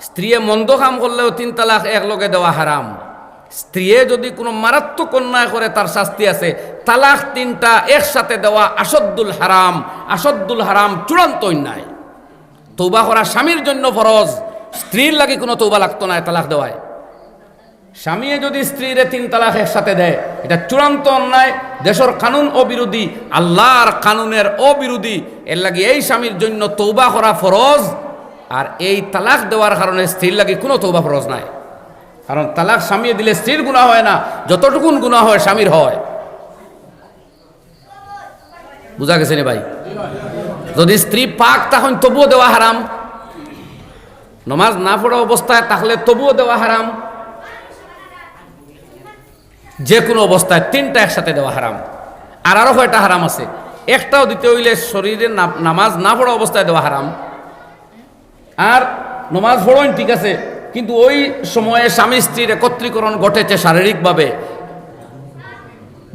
স্ত্রীয়ে মন্দ কাম করলেও তিন তালাক একলগে দেওয়া হারাম। স্ত্রীয়ে যুদি কুনু মারাত্মক অন্যায় করে, তার শাস্তি আছে। তালাক তিনটা একসাথে দেওয়া আশাদ্দুল হারাম, আশাদ্দুল হারাম, চূড়ান্ত অন্যায়। তওবা করা স্বামীর জন্য ফরজ, স্ত্রীর লাগি কুনু তওবা লাগতো নায় তালাক দেওয়ায়। স্বামীয়ে যুদি স্ত্রীরে তিন তালাক একসাথে দেয়, ইটা চূড়ান্ত অন্যায়, দেশর কানুন অবিরোধী, আল্লার কানুনের অবিরোধী। এরলাগি এই স্বামীর জন্য তওবা করা ফরজ, আর এই তালাক দেওয়ার কারণে স্ত্রীর লাগি কুনু তওবা ফরজ নায়। কারণ তালাক স্বামীয়ে দিলে স্ত্রীর গুনাহ অয় না, যতটুকুন গুনাহ অয় স্বামীর অয়। বুঝা গেছে নি ভাই? যুদি স্ত্রী পাক থাকইন তবুও দেওয়া হারাম, নমাজ না পড়া অবস্থায় থাকলে তবুও দেওয়া হারাম। যে কুনু অবস্থায় তিনটা একসাথে দেওয়া হারাম। আর আরো কয়টা হারাম আছে, একটাও দিতে অইলে শরীরে না-, নামাজ না পড়া অবস্থায় দেওয়া হারাম। আর নমাজ পড়ইন ঠিক আছে, কিন্তু ওই সময়ে স্বামী স্ত্রীর একত্রীকরণ ঘটেছে শারীরিকভাবে,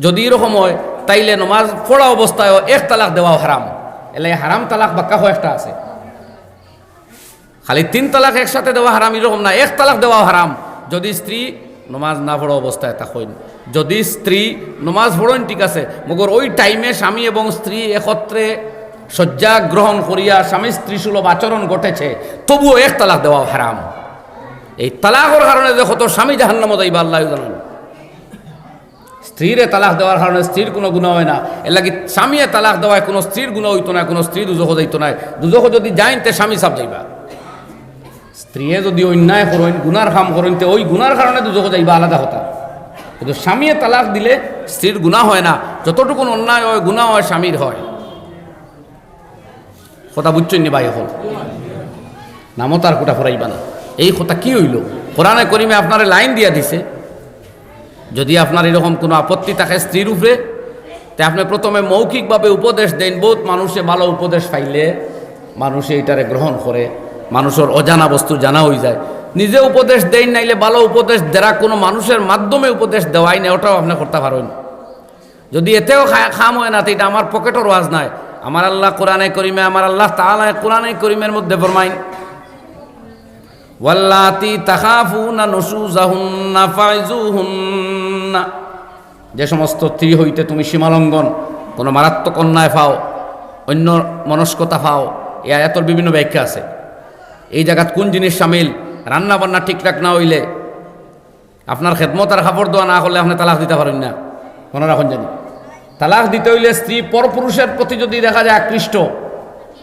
যুদি এরকম অয়, তাইলে নমাজ পড়া অবস্থায়ও এক তালাক দেওয়াও হারাম। এরলাগি হারাম তালাক বাক্কা কয়েকটা আছে। খালি তিন তালাক একসাথে দেওয়া হারাম এরকম না, এক তালাক দেওয়াও হারাম। যুদি স্ত্রী নমাজ না পড়া অবস্থায় থাকইন, যুদি স্ত্রী নমাজ পড়ইন ঠিক আছে, মগর ওই টাইমে স্বামী এবং স্ত্রী একত্রে শয্যা গ্রহণ করিয়া স্বামী স্ত্রী সুলভ আচরণ ঘটেছে, তবুও এক তালাক দেওয়াও হারাম। এই তালাকর কারণে যে কত স্বামী জাহান্নামো যাইবা আল্লায় জানইন। স্ত্রীরে তালাক দেওয়ার কারণে স্ত্রীর কুনু গুনাহ অয় না, এরলাগি স্বামীয়ে তালাক দেওয়ায় কুনু স্ত্রীর গুনাহ অইতো নায়, কুনু স্ত্রী দুজখো যাইতো নায়। দুজখো যুদি যাইন তে স্বামী সাব যাইবা। স্ত্রীয়ে যদি অন্যায় করইন, গুনার কাম করইন, তে ওই গুনার কারণে দুজখো যাইবা, আলাদা কথা। কিন্তু স্বামীয়ে তালাক দিলে স্ত্রীর গুনা হয় না, যতটুকুন অন্যায় হয়, গুনা হয়, স্বামীর হয়। কথা বুঝছইন নি ভাই? অখন নামও তার কুটা ফুরাইবা না। এই কথা কি অইলো? কোরআনে করিমে আপনারে লাইন দিয়া দিছে, যদি আপনার এরকম কোনো আপত্তি থাকে স্ত্রীর উপরে, তে আপনে প্রথমে মৌখিকভাবে উপদেশ দেইন। বউত মানুষে ভালা উপদেশ পাইলে মানুষে ইটারে গ্রহণ করে, মানুষর অজানা বস্তু জানা অইযায়। নিজে উপদেশ দেইন, নাইলে ভালা উপদেশ দেরা কোনো মানুষর মাধ্যমে উপদেশ দেওয়াইন, ওটাও আপনে করতা পারইন। যদি এতেও খা-, কাম হয় না, তে ইটা আমার পকেটর ওয়াজ নায়। আমার আল্লাহ কোরআনে করিমে, আমার আল্লাহ তাআলা কোরআনে করিমের মধ্যে ফরমাইন, "ওয়াল্লাতি তাখাফুনা নুশুজাহুন্না ফাইজুহুন্না।" যে সমস্ত স্ত্রী হইতে তুমি সীমালঙ্ঘন, কোনো মারাত্মক অন্যায় পাও, অন্য মনস্কতা পাও, এই আয়াতর বিভিন্ন ব্যাখ্যা আছে। এই জাগাত কোন জিনিস শামিল? রান্না বান্না ঠিকঠাক না অইলে, আপনার খেদমত আর কাপড় ধোয়া না করলে আপনে তালাক দিতা পারইন না, মনো রাখইন জানি। তালাক দিতে অইলে স্ত্রী পরপুরুষর প্রতি যদি দেখা যায় আকৃষ্ট,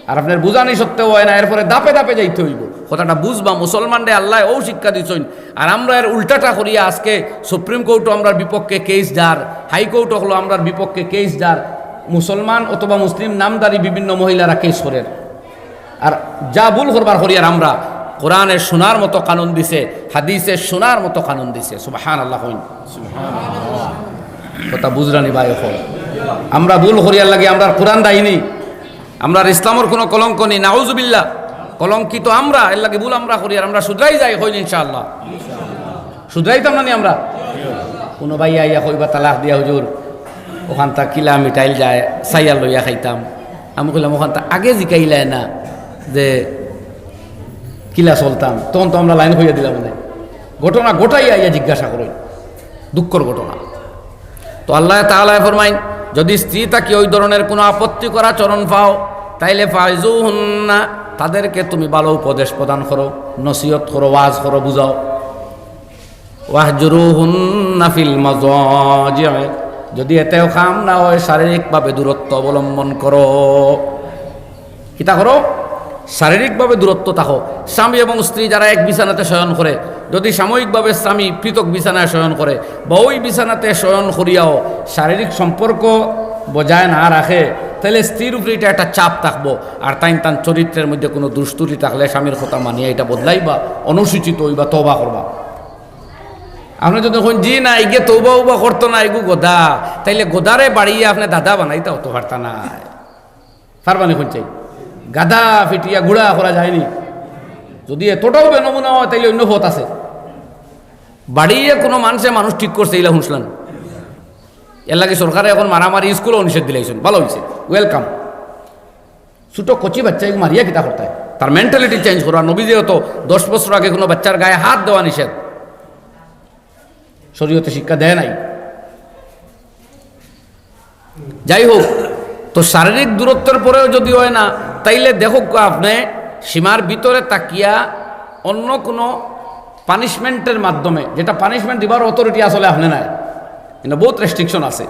আর আপনার বুঝানি সত্ত্বেও হয় না, এরপরে ধাপে ধাপে যাইতে অইবো। কথাটা বুঝবা, মুসলমানরে আল্লায় অউ শিক্ষা দিছইন। আর আমরা এর উল্টাটা করিয়া আজকে সুপ্রিম কোর্টও আমরার বিপক্ষে কেস যার, হাইকোর্ট অকলো আমরার বিপক্ষে কেস যার, মুসলমান অথবা মুসলিম নামধারী বিভিন্ন মহিলারা কেস করের। আর যা ভুল করবার করিয়ার আমরা, কোরআনে শোনার মতো কানুন দিছে, হাদিসে শোনার মতো কানুন দিছে। সুবহানাল্লাহ কইন। কথা বুঝরা নি ভাই? অখন আমরা ভুল করিয়ার লাগি আমরার কোরআন দায়ী নি, আমরার ইসলামর কোনো কলঙ্ক নি, নাউজুবিল্লাহ। কলঙ্কিত আমরা, এর লাগি ভুল আমরা করিয়ার, আমরা শুধরাই যাই, কইন ইনশাআল্লাহ। শুধরাইতাম না নি আমরা? কোনো ভাইয়ে আইয়া কইবা, "তালাক দিয়া হুজুর, অখানতা কিলা মিঠাইল যায়, চাইয়া লইয়া খাইতাম।" আমি কইলাম, "অখানতা আগে জিকাইলায় না যে কিলা চলতাম, তখন তো আমরা লাইন কইয়া দিলাম না।" ঘটনা ঘটাইয়া আইয়া জিজ্ঞাসা করইন, দুঃখর ঘটনা। তো আল্লাহ তাআলায় ফরমাইন, যদি স্ত্রী থাকি ওই ধরনের কোনো আপত্তিকর আচরণ পাও, তাইলে ফাইজুহুন্না, তাদেরকে তুমি ভালো উপদেশ প্রদান করো, নসিহত করো, ওয়াজ করো, বুঝাও। ওয়াহজুরুহুন্না ফিল মাজাজি', যদি এতেও কাম না হয়, শারীরিকভাবে দূরত্ব অবলম্বন করো। কিতা করো? শারীরিকভাবে দূরত্ব থাকো। স্বামী এবং স্ত্রী যারা এক বিছানাতে শয়ন করে, যদি সাময়িকভাবে স্বামী পৃথক বিছানায় শয়ন করে বা ওই বিছানাতে শয়ন করিয়াও শারীরিক সম্পর্ক বজায় না রাখে, তাহলে স্ত্রীর উপরে এটা একটা চাপ থাকবো। আর তাইন তান চরিত্রের মধ্যে কোনো দুষ ত্রুটি থাকলে স্বামীর কথা মানিয়া এটা বদলাইবা, অনুশোচিত অইবা, তওবা করবা। আপনে যদি কইন, "জি না, ইগে তওবা উবা করতো না, ইগু গদা", তাইলে গদারে বাড়িয়ে আপনে দাদা বানাইতা অত পারতা না। পারবা নি কইন চাই? গাধা ফিটিয়া গুড়া করা যায়নি। যদি এতটাও বেনমুনা হয়, তাইলে অন্য পথ আছে। বাড়িয়ে কোনো মানুষে মানুষ ঠিক করছে, ইলা হুনছলাম। এর লাগি সরকারে এখন মারামারি স্কুলেও নিষেধ দিলাইছইন, ভালা অইছে, ওয়েলকাম। ছোট কচি বাচ্চা এগু মারিয়া কিতা করতায়? তার মেন্টালিটি চেঞ্জ করো। আর নবীজিয়ে তো দশ বছর আগে কোনো বাচ্চার গায়ে হাত দেওয়া নিষেধ, শরীয়তে শিক্ষা দেয় নাই। যাই হোক, তো শারীরিক দূরত্বের পরেও যদি হয় না, তাইলে দেখউক্কা আপনে সীমার ভিতরে থাকিয়া অন্য কোনো পানিশমেন্টের মাধ্যমে, যেটা পানিশমেন্ট দিবার অথরিটি আসলে আপনে নাই, কিন্তু বহুত রেস্ট্রিকশন আছে।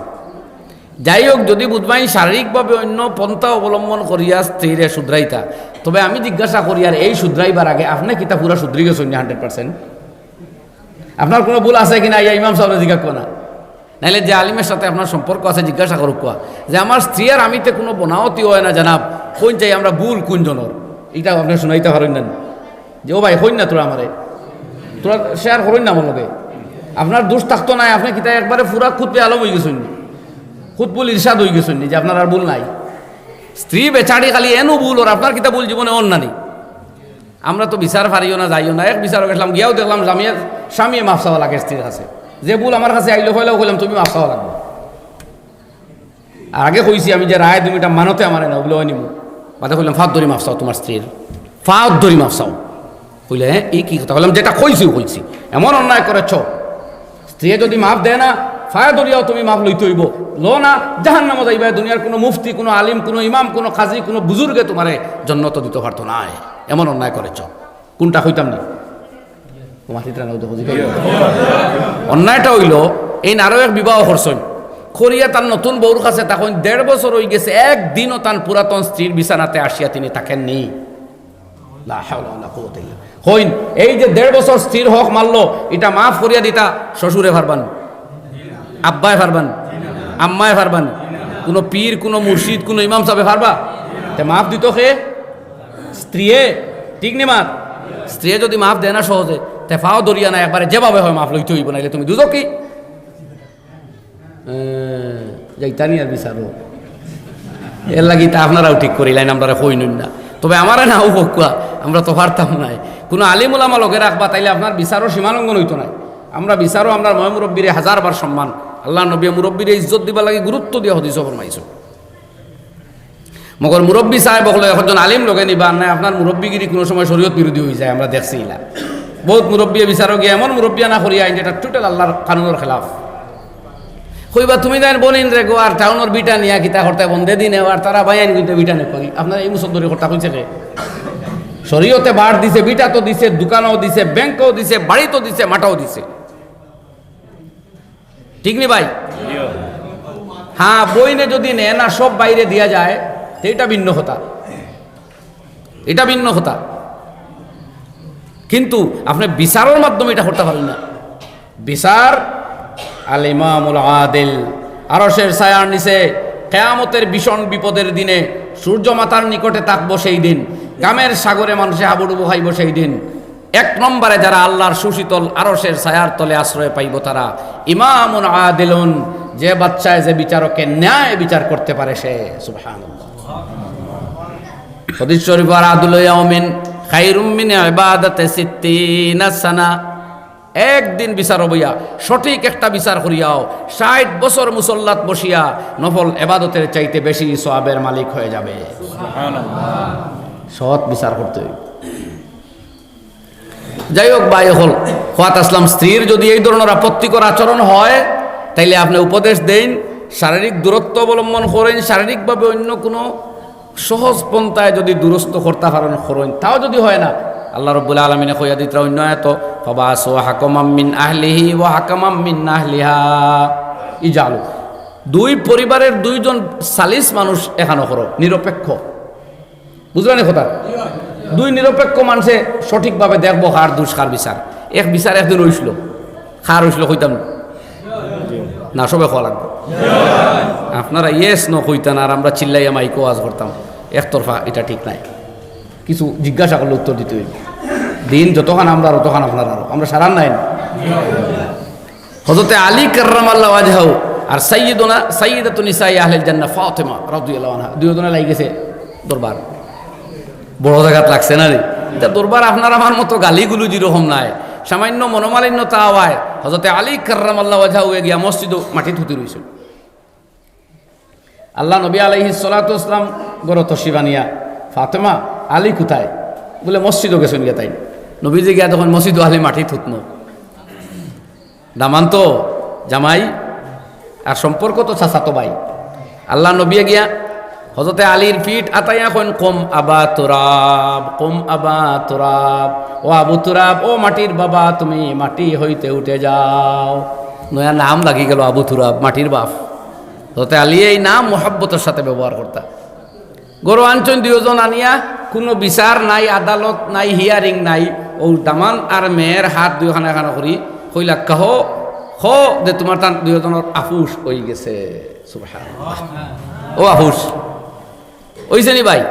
যাই হোক, যদি বুঝবাইন শারীরিকভাবে অন্য পন্থা অবলম্বন করিয়া স্ত্রীরে শুধরাইতা, তবে আমি জিজ্ঞাসা করিয়ার, এই শুধরাইবার আগে আপনে কিতা পুরা শুধরি গেছইন নি হান্ড্রেড পার্সেন্ট? আপনার কোনো ভুল আছে কিনা, ইয়া ইমাম সাহেবরে জিজ্ঞাসা করো না। নাইলে যে আলিমের সাথে আপনার সম্পর্ক আছে, জিজ্ঞাসা করউক্কা যে, "আমার স্ত্রী আর আমিতে কোনো বনাওতি হয় না জনাব, কইন চাই আমরা ভুল কোন জনর?" এটা আপনে শুনাইতা পারইন না নি? যে, "ও ভাই, কইন না তোরা আমারে, তোরা শেয়ার করইন না আমার লগে।" আপনার দোষ থাকতো নায়, আপনে কিতা একবারে পুরা কুতবে আলম অইগেছইন নি, কুতবুল ইরশাদ অইগেছইন নি যে আপনার আর ভুল নাই? স্ত্রী বেচারি খালি এনু ভুল অর, আপনার কিতা ভুল জীবনে অর না নি? আমরা তো বিচার পারিও না, যাইও না। এক বিচারো গেছলাম, গিয়াও দেখলাম স্বামীয়ে, স্বামীয়ে মাফ চাওয়া লাগে স্ত্রীর কাছে। যে ভুল আমার কাছে আইলো, পয়লাউ কইলাম, "তুমি মাফ চাওয়া লাগবো।" আর আগে কইছি আমি যে, "রায় দুমিটা মানতে আমারে না, ওগুলো নিমু।" বাদে কইলাম, "ফাত ধরি মাফ চাও তুমার স্ত্রীর, ফাত ধরি মাফ চাও।" কইলে, "হ্যাঁ, এই কি কথা?" কইলাম, "যেটা কইছি, কইছি, এমন অন্যায় করেছ।" স্ত্রীয়ে যদি মাফ দেয় না, ফায় ধরিয়াও তুমি মাফ লইতে অইবো। লো না, জাহান্নামো যাইবায়। দুনিয়ার কোনো মুফতি, কোনো আলিম, কোনো ইমাম, কোনো কাজী, কোনো বুজুর্গে তুমারে জন্নত দিতো পারতো নায়। এমন অন্যায় করেছ। কোনটা কইতাম নি? ও মাতিত না, ও দেখো, দেখো। অন্যায়টা অইলো, এইন আরো এক বিবাহ করছইন। করিয়া তার নতুন বউর কাছে তখন দেড় বছর অইগেছে, একদিনও তান পুরাতন স্ত্রীর বিছানাতে আসিয়া তিনি থাকেননি। লা হাওলা ওয়ালা কুওয়াতা ইল্লা। কইন, এই যে দেড় বছর স্ত্রীর হক মারলো, ইটা মাফ করিয়া দিতা শ্বশুরে পারবা নি? আব্বায় পারবা নি? আম্মায় পারবা নি? কুনু পীর, কুনু মুর্শিদ, কুনু ইমাম সাবে পারবা? তে মাফ দিতো কে? স্ত্রীয়ে। ঠিক নি মাত? স্ত্রীয়ে যুদি মাফ দেয় না সহজে, তে পাও ধরিয়া না, একবারে যেভাবে হয় মাফ লইতে অইবো, নাইলে তুমি দুজখি। এ, যাইতা নি আর বিচারো। এরলাগি তা আপনারাও ঠিক করিলাইন, আমরারে কইনইন না। তবে আমারে নাও কউক্কা, আমরা তো পারতাম নায়। কুনু আলিম উলামা লগে রাখবা, তাইলে আপনার বিচারো সীমালঙ্ঘন অইতো নায়। আমরা বিচারো আমরার ময়-মুরব্বিরে হাজার বার সম্মান। আল্লার নবীয়ে মুরব্বিরে ইজ্জত দিবার লাগি গুরুত্ব দিয়া হাদিসো ফরমাইছো। মগর মুরব্বি সাহেব অকলে একজন আলিম লগে নিবা, আর নায় আপনার মুরব্বিগিরি কুনু সময় শরীয়ত বিরোধী অইযায়, আমরা দেখছি ইলা। বউত মুরব্বিয়ে বিচারো গিয়া এমন মুরব্বিয়ানা করিয়া আইন যেটা total আল্লার কানুনর খেলাফ। কইবা, "তুমি যাইন বনিনরে গো, আর টাউনর ভিটা নিয়া কিতা করতায় বন্দে দিনে, আর তারা বাইয়াইন কিন্তু ভিটা নে করি।" আপনার এই মুসদ্দরি কথা কইছে কে? শরীয়তে বার দিছে, ভিটা তো দিছে, দোকানও দিছে, ব্যাংকও দিছে, বাড়ি তো দিছে, মাটাও দিছে। ঠিক নি ভাই? হ্যাঁ, বইনে যুদি নেয় না, সব বাইরে দিয়া যায়, তে ইটা ভিন্ন কথা, ইটা ভিন্ন কথা। কিন্তু আপনে বিচারর মাধ্যমে ইটা করতা পারইন না। বিচার আল ইমামুল আদিল, আরশের ছায়ার নিচে, কিয়ামতের ভীষণ বিপদের দিনে, সূর্য মাথার নিকটে থাকবো সেই দিন, কামের সাগরে মানুষে হাবুডুবু খাইবো সেই দিন। এক নম্বরে যারা আল্লার সুশীতল আরশের ছায়ার তলে আশ্রয় পাইবো তারা ইমামুন আদিলুন, যে বাদশায়, যে বিচারকে ন্যায় বিচার করতে পারে সে। সুবহানাল্লাহ। হাদিস শরীফ, "আর আদলু ইয়াউমিন খায়রুম মিন ইবাদাতি সিত্তিনা সানা।" একদিন বিচার অইয়া, সঠিক একটা বিচার করিয়াও, ষাইট বছর মুসল্লাত বসিয়া নফল এবাদতের চাইতে বেশি সওয়াবের মালিক হয়ে যাবে। সৎ বিচার করতে অইবো। যাই হোক, ভাই অকল, কওয়াত আছলাম, স্ত্রীর যুদি এই ধরনর আপত্তিকর আচরণ হয়, তাইলে আপনে উপদেশ দেইন, শারীরিক দূরত্ব অবলম্বন করইন, শারীরিকভাবে অইন্য কুনু সহজ পন্থায় যুদি দুরস্ত করতা পারইন, করইন। তাও যুদি হয় না, আল্লাহ রাব্বুল আলামিনে কইয়া দিতরা অইন্য আয়াতো, "ফাবাসু হাকামাম মিন আহলিহি ওয়া হাকামাম মিন আহলিহা।" ইজালু। দুই পরিবারের দুইজন সালিস মানুষ এখানো করো, নিরপেক্ষ। বুঝলা নি কথা? দুই নিরপেক্ষ মানষে সঠিকভাবে দেখবো কার দুষ, কার বিচার। এক বিচার একদিন অইছিল, কার অইছিল কইতাম না, সবে কওয়া লাগবো। আপনারা yes no কইতা না, আর আমরা চিল্লাইয়া মাইকো আওয়াজ করতাম, একতরফা, ইটা ঠিক নায়। কিছু জিজ্ঞাসা করলে উত্তর দিতে অইবো। দিন যতখান আমরার, অতখান আপনারারও, আমরা সারার নায় না। হযরতে আলী কাররামাল্লাহু ওয়াজহাহু আর সাইয়্যিদুনা, সাইয়্যিদাতু নিসাই আহলিল জান্নাহ ফাতেমা রাদিয়াল্লাহু আনহা, দুইজনে লাগি গেছে দরবার। বড় জাগাত লাগছে না রে? ইতা দরবার আপনার আমার মতো গালি-গুলু যেরকম নায়, সামান্য মনোমালিন্য তা অয়। হযরতে আলী কাররামাল্লাহু ওয়াজহাহু গিয়া মসজিদো মাটিত হুতি রইছে। আল্লার নবী আলাইহিস সালাতু ওয়াস সালাম ঘরো তশরিফ আনিয়া, "ফাতেমা, আলী কুথায়?" বুলে, "মসজিদো গেছইন গিয়া তাইন।" নবীজি গিয়া দেখইন মসজিদো আলী মাটিত হুতনো। দামান তো জামাই, আর সম্পর্ক তো চাচাতো ভাই। আল্লার নবীয়ে গিয়া হযরতে আলীর পিঠ আতাইয়া কইন, "কুম আবা তুরাব, কুম আবা তুরাব, ও আবু তুরাব, ও মাটির বাবা, তুমি মাটি হইতে উঠে যাও।" নয়া নাম লাগি গেল আবু তুরাব, মাটির বাপ। হযরতে আলীয়ে এই নাম মহব্বতর সাথে ব্যবহার করতা। ঘরো আনছইন দুইজন আনিয়া, কুনু বিচার নাই, আদালত নাই, hearing নাই। অউ দামান আর মেয়ের হাত দুইখান এখানো করি কইলা, "কও, কও যে তুমার তান দুইজনর আফুস অইগেছে।" সুবহানাল্লাহ। ও আফুস অইছে নি ভাই?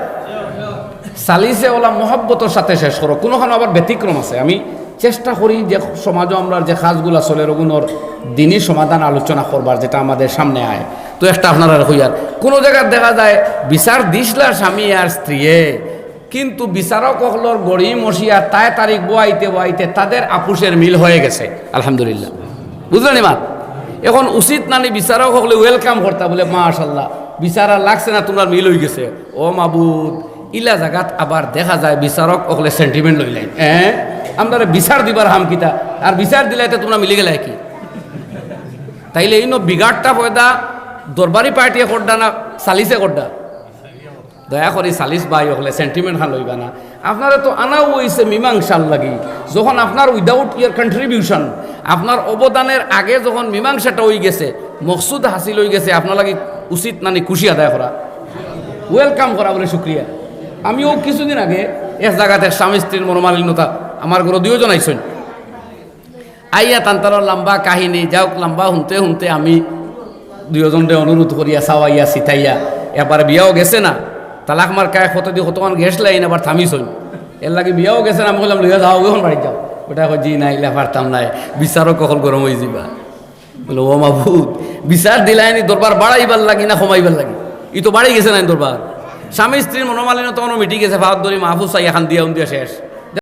সালিসে অলা মহব্বতর সাথে শেষ করো। কুনুখানো আবার ব্যতিক্রম আছে। আমি চেষ্টা করি যে সমাজো আমরার যে কাজগুলা চলের অগুনর দিনি সমাধান আলোচনা করবার, যেটা আমাদের সামনে আয়। তো একটা আপনারারে কইয়ার, কুনু জাগাত দেখা যায় বিচার দিছলা স্বামী আর স্ত্রীয়ে, কিন্তু বিচারক অকলর গড়ি মশিয়া তায় তারিখ বওয়াইতে বওয়াইতে তাদের আফুসের মিল হয়ে গেছে। আলহামদুলিল্লাহ। বুঝলা নি মাত? এখন উচিত না নি বিচারক অকলে welcome করতা, বুলে, "মাশাআল্লাহ, বিচার আর লাগছে না, তুমরার মিল অইগেছে।" ও মাবুদ, ইলা জাগাত আবার দেখা যায় বিচারক অকলে sentiment লইলাইন। এ, আমরারে বিচার দিবার হাম কিতা? আর বিচার দিলাইতে তুমরা মিলি গেলায় কি? তাইলে ইনো বিগাড়টা পয়দা দরবারি পার্টিয়ে করডা না সালিসে করডা? দয়া করি সালিস ভাই অকলে sentiment খান লইবা না। আপনারে তো আনাউ অইছে মীমাংসার লাগি। যখন আপনার without your contribution, আপনার অবদানের আগে যখন মীমাংসাটা অইগেছে, মকসুদ হাসিল অইগেছে, আপনার লাগি উচিত না নি খুশি আদায় করা, welcome করা, বুলে শুক্রিয়া। আমিও কিছুদিন আগে এক জাগাত এক স্বামী স্ত্রীর মনোমালিন্যতা, আমার ঘরো দুইজন আইছইন। আইয়া তান তারার লম্বা কাহিনী, যাউক, লম্বা হুনতে হুনতে আমি দুইজনরে অনুরোধ করিয়া, চাওয়াইয়া, ছিটাইয়া, একবার বিয়াও গেছে না, তালাক মার্কায় কতদি কতক্ষণ গেছলাইন, আবার থামিছইন। এরলাগি বিয়াও গেছে না, আমি কইলাম, "লইয়া যাও, অখন বাড়িত যাও।" বেটায় কয়, "জি না, ইলা পারতাম নায়, বিচারক অকল গরম অইযিবা।" বলে, "ও মাবুদ, বিচার দিলায়নি দরবার বাড়াইবার লাগি না কমাইবার লাগি? ই তো বাড়ি গেছে না দরবার।" স্বামী স্ত্রীর মনোমালিন্য তখনও মিটি গেছে, পাওত ধরি মাহফুজ চাইয়া কান্দিয়া উন্দিয়া শেষ।